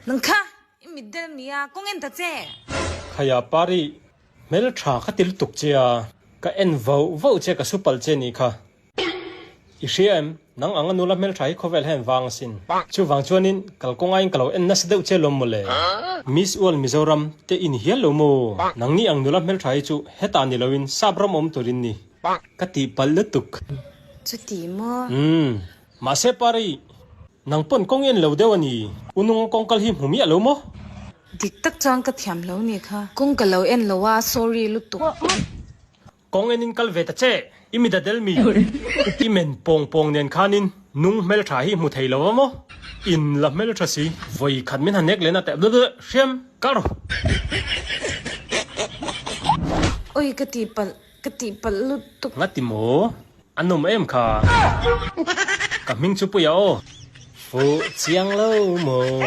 Nang kha i mit del mi a, kawng en ta che. Khaia Pari, hmeltha ka ti lutuk che a, ka en vauh vauh che ka su palh che nih kha. I hria em? Nang anga nula hmeltha hi khawvel hian vang asin. Chuvang chuanin kalkawng aiin ka lo en nasa deuh che lawm mawle. Miss World Mizoram te in hial lo maw? Nangni ang nula hmeltha hi chu hetah ni loin sap ram awm turin ni. Ka tihpalh lutuk. Chuti maw? Umm. Mahse Pari, nang pawn kawng en lo deuh a ni. U nunga kawng kal hi hmu miah lo maw? Dik tak chuan ka thiam lo ni kha. Kawng ka lo en lo a, sorry lutuk. Kawng en in kal ve ta che, i mi dadel mi, i men pawng pawng nen khanin nung hmeltha hi hmu thei lo va maw? In la hmeltha si, vawi khat min han nek leh na teh bleh hriam kar. Oi ka tihpalh, ka tihpalh lutuk. Nga ti maw? A nawm em kha? Ka hming chu Puia aw. Fuh chiang lo maw?